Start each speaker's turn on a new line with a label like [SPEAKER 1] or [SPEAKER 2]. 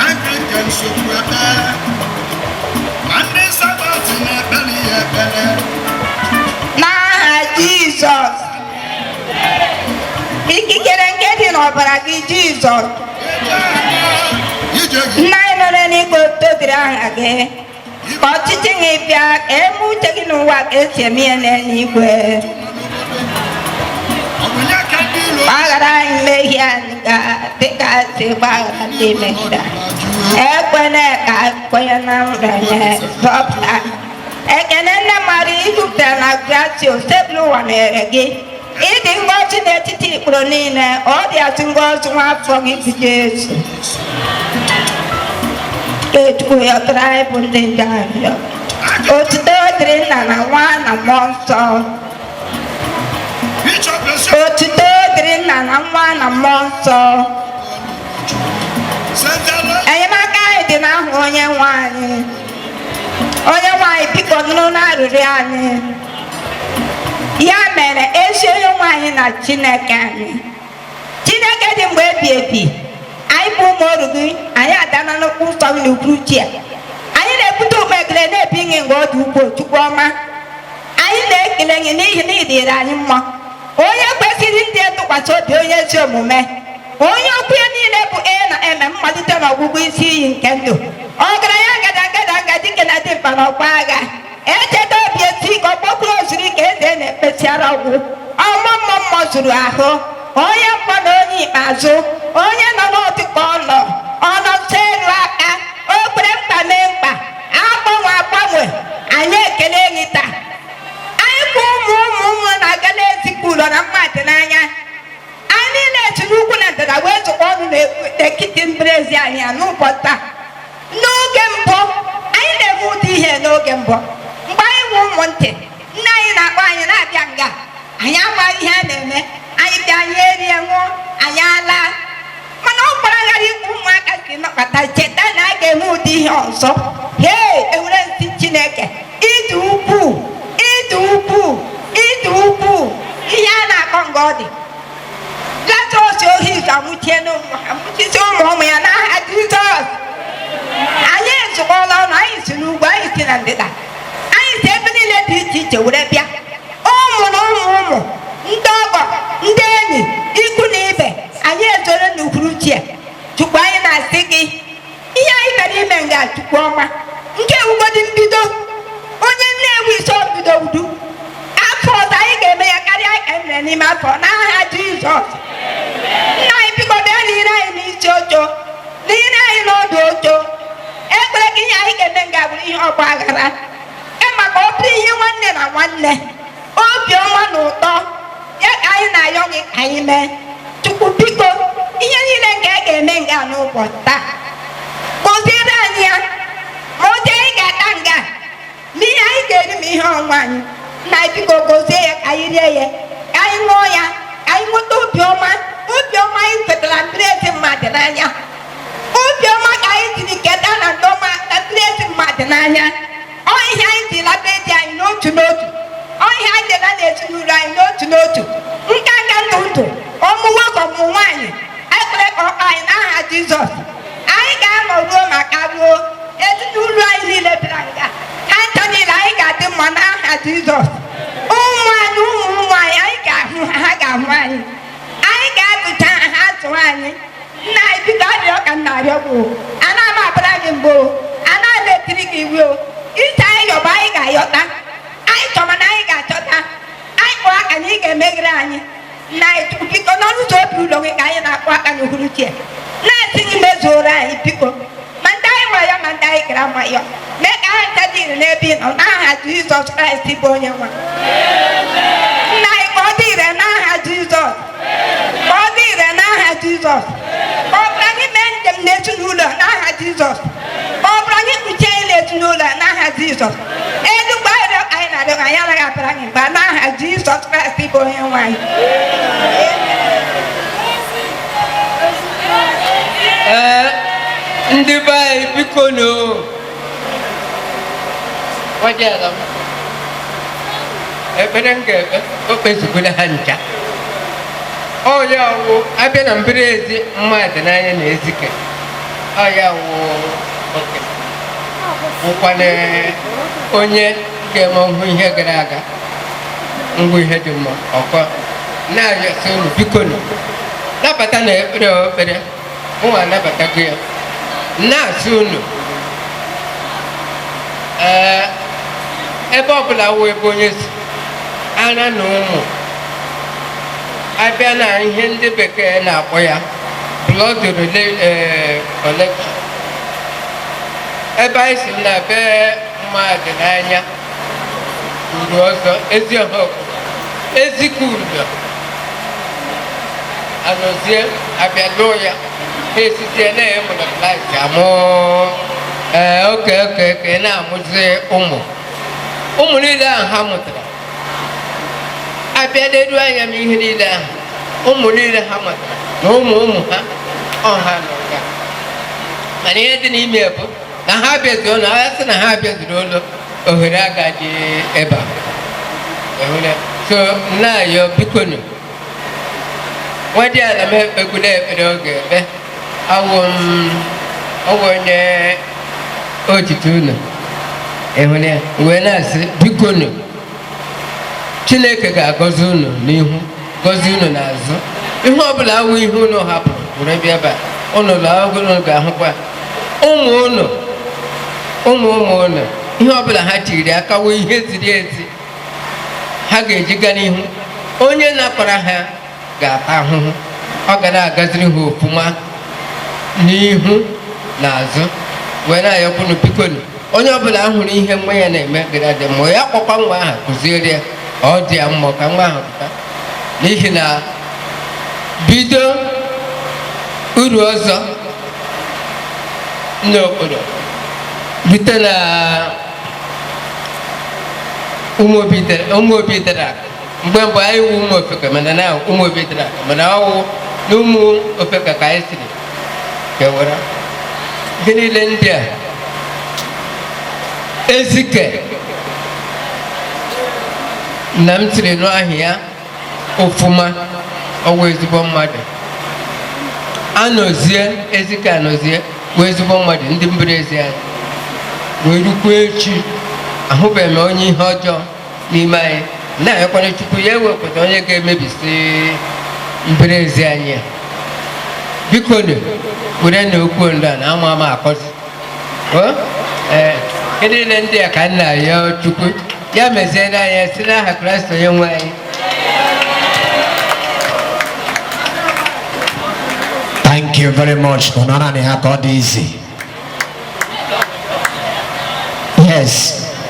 [SPEAKER 1] Anglican sokwu ekpe, ma ndị Sabbath na-ekpere ya ekpere.
[SPEAKER 2] N'aha Jizọs, ikikere nke dị n'ọbara gị, Jizọs.
[SPEAKER 1] Ije gị.
[SPEAKER 2] Nna anyị nọ n'eluigwe, tobiri aha gị, ka ọchịchị gị bịa, ka eme uche gị n'ụwa ka esi eme ya n'eluigwe.
[SPEAKER 1] Ọ bụ ya ka ndị ilo
[SPEAKER 2] Gbaghara anyị mmehie anyị ga dịka si gbaghara ndị megide anyị. Ekwena ka kwenye na nranye, zọpụta. Ekene nne mara ijupụtara na gratia, Osebụrụwa mere gị. Ịdị ngọzi n'etiti ikporo niile, ọ dị atụ ngọzi nwa afọ gị bụ Jesu. Chukwu, yọtara anyị bụ ndị nje arịọ. Otuto dịrị Nna na Nwa na Mmụọ Nsọ.
[SPEAKER 1] Bishọp esi.
[SPEAKER 2] Otuto dịrị Nna na Nwa na Mmụọ Nsọ.
[SPEAKER 1] Sentala.
[SPEAKER 2] Enyemaka anyị dị n'aha Onye nwe anyị. Onye nwe anyị, biko nụrụ n'arịrịọ anyị. Ya mere, ezi onye nwe anyị na Chineke anyị, Chineke dị mgbe ebi ebi, anyị bụ ụmụ oru gị, anyị adana n'ụkwụ nsọ gị n'uhuruchi a. Anyị na-ebute ụkpa ekele na-ebi gị mgbe ọ dị ukwuu. Chukwu ọma, anyị na-ekele gị n'ihi na ị dịrị anyị mma, onye kwesịrị ndị ntụkwasị obi, onye ezi omume, onye okwu ya niile bụ ee na eme, mmalite na ọgwụgwụ, isi iyi nke ndụ, ọgaranya ngada ngada nga, dike na dimkpa na ọgba agha, echeta obi esi ike, ọkpọkụrụ ozuru ike, eze na-ekpesiara ọgwụ ọmụ mmụọ mmụọ zuru ahụ, onye mkpọ na onye ikpeazụ, onye nọ n'otu ka ọ nọ, ọ nọ nso elu aka o kwere mkpa mee mkpa, agbanwe agbanwe. Anyị ekele gị taa. Anyị bụ ụmụ ụmụ ụmụ na-aga n'ezikwa ụlọ na mmadụ n'anya. Anyị niile si n'ugwu na ndịda wee zụkọ ọnụ n'etiti mberezi anyị a n'ụbọchị taa. N'oge mbụ anyị na-eme ụdị ihe, n'oge mbụ mgbe anyị nwe ụmụntị, nne anyị na-akpọ anyị na-abịa nga, anyị amaghị ihe a na-eme. Anyị bịa, anyị erie, ṅụọ, anyị ala. Mana ọ gbara ghara ikwu ụmụaka si nọkọta cheta na a ga-eme ụdị ihe ọzọ. Hee, ewere nsị Chineke, ịdị ukwuu, ịdị ukwuu, ịdị ukwuu. Ihe a na-akọ nga ọ dị Lazarọs ohi izu amụchie n'ụmụ amụchisi ụmụ ụmụ ya n'aha Jizọs. Anyị ezukọọla ọnụ, anyị si n'ugwu, anyị si na ndịda, anyị si ebe niile dị iche iche were bịa, ụmụ na ụmụ ụmụ, ndị ọgọ, ndị enyi, ikwu na ibe. Anyị ezoro n'uhuruchi a. Chukwu, anyị na-asị gị, ihe anyị bịara ime nga, Chukwu ọma, nke ewugodi mbido onye Nnewi isi obido udu. Afọ ọzọ anyị ga-eme ya karịa ka e mere n'ime afọ, n'aha Jizọs. Nna anyị, biko bịa n'ire anyị n'isi ocho, n'ire anyị n'ọdụ ocho. Ekwere ka ihe anyị ga-eme nga bụrụ ihe ọgba aghara, kama ka ọ bụrụ ihe nwanne na nwanne, obiọma na ụtọ ya ka anyị na-ayọ gị ka anyị mee. Chukwu, biko, ihe niile nke a ga-eme nga n'ụbọchị taa, kụziere anyị ya, ma oche anyị ga-ata nga, ma ihe anyị ga-eri, ma ihe ọnwa anyị. Nna anyị, biko gozie ya ka anyị rie ya, ka anyị ṅụọ ya, ka anyị nweta obiọma. Obiọma anyị kwetara mmiri ezi mmadụ n'anya, obiọma ka anyị jiri keta na ndọma na mmiri ezi mmadụ n'anya. Ọ ihe anyị ji laba edi anyị n'otu n'otu, ọ ihe anyị ji la n'ezinụlọ anyị n'otu n'otu, nka nka, ndụ ndụ, ọmụ nwoke, ọmụ nwaanyị. Ekpere ka ọkpa anyị n'aha Jizọs. Anyị ga-anọ ruo maka ruo ezinụlọ anyị niile bịara nga, ha ncha niile, anyị ga-adị mma n'aha Jizọs. Ụmụ anyị, ụmụ ụmụ anyị, anyị ga-ahụ ha, ha ga-ahụ anyị, anyị ga-azụcha ha, ha zụọ anyị. Nna anyị, biko, arịọ ka m na-arịọ gị o. Ana m abara gị mbụ o, anaghị m etiri gị iwu o. Ite anyị yọba, anyị ga-ayọta. Anyị chọma na anyị ga-achọta. Anyị kpọọ aka na ị ga-emeghere anyị. Nna anyị, Chukwu, biko, n'ọnụ ụzọ obi ụlọ gị ka anyị na-akpọ aka n'uhuruchi a, na-asị gị mezuoro anyị, biko, ma ndị anyị ma ya, ma ndị anyị gara ama ya, mee ka ha ncha dị ire n'ebe ị nọ, n'aha Jizọs Kraịst bụ onye nwe. Nna anyị, ka ọ dị ire n'aha Jizọs, ka ọ dị ire n'aha Jizọs. Ka ọ bụrụ anyị mee njem n'ezinụlọ n'aha Jizọs, ka ọ bụrụ anyị kpuchie anyị n'ezinụlọ n'aha Jizọs. Ezigbo arịrịọ ka anyị na-arịọ, anyị anaghị abara gị mba, n'aha Jizọs Kraịst bụ onye nwe anyị.
[SPEAKER 3] Ee, ndị be anyị, biko nụ, ọjọọ m ekpere m ga-ekpe, o kpezikwala ha ncha. Ọ ya ọwụ abịa na mbiri ezi mmadụ n'anya na ezike. Ọ ya wụ oke wụkwana onye ga-eme ọhụ ihe gara aga ngwa ihe dị mma ọkọ na-arịọsị unu biko nụ nabata na ekpere ekpere ụmụ anabatago ya na-asị unu ee ebe ọbụla wụ ebe onye si ara na ụmụ abịa na ihe ndị bekee na-akpọ ya blood connection. Ebe anyị si na be mmadụ n'anya uru ọzọ ezi ọha ezikọ udo anọzie abịa lụọ ya ha esizie na-emultiplize amụ ee oke oke oke na-amụzi ụmụ ụmụ niile ahụ ha mụtara abịa leruo anya m ihe niile ahụ ụmụ niile ha mụtara na ụmụ ụmụ ha ọha nọ nga. Mana ihe dị n'ime bụ na ha bịaziri ụlọ ha sị na ha bịaziri ụlọ ohere agaghị ebe a ehule so nna-ayọ bikonu nwa dị ala m ekpegula ekpere oge ekpe awụ m ọwụ onye otiti unu ehule ya wee na-asị bikonu Chineke ga-agọzi unu n'ihu gọzie unu n'azụ ihe ọbụla awụ ihe unu hapụrụ were bịa ebe a unu lụọ unu ga-ahụkwa ụmụ unu ụmụ ụmụ unu ihe ọbụla ha tiri aka wụ ihe ziri ezi ha ga-eji gaa n'ihu onye nakwara ha ga-ata ahụhụ ọ ga na-agaziri ha ofụma n'ihu na azụ wee na-ayọkwunu bikonu onye ọbụla hụrụ ihe nwa ya na-eme gara dị mma ya kpọkwa nwa ahụ kụziere ya ọ dị ya mma ka nwa ahụ pụta n'ihi na bido uru ọzọ n'obodo rute na ụmụ obi dara mgbe mbụ anyị wụ ụmụ ofeke mana na ụmụ obi dara mana ọwụ na ụmụ ofeke ka anyị siri kewara ihe niile ndị a ezike na m siri n'ahịa ya ofụma ọwụ ezigbo mmadụ anọzie ezike anọzie wee ezigbo mmadụ ndị mbere ezi anyị wee rukwa echi ahụbeghị m onye ihe ọjọọ n'ime anyị na-ayọkwara Chukwu ya ewepụta onye ga-emebisi mbere ezi anyị a. Biko nụ were na okwu ndụ a na ama ama akọzi ee ihe niile ndị a ka nna ya Chukwu ya meziere anyị si n'aha Kraịst onye nwe anyị.
[SPEAKER 4] Thank you very much. Nọ naanị ha ka ọ dị izi. Yes.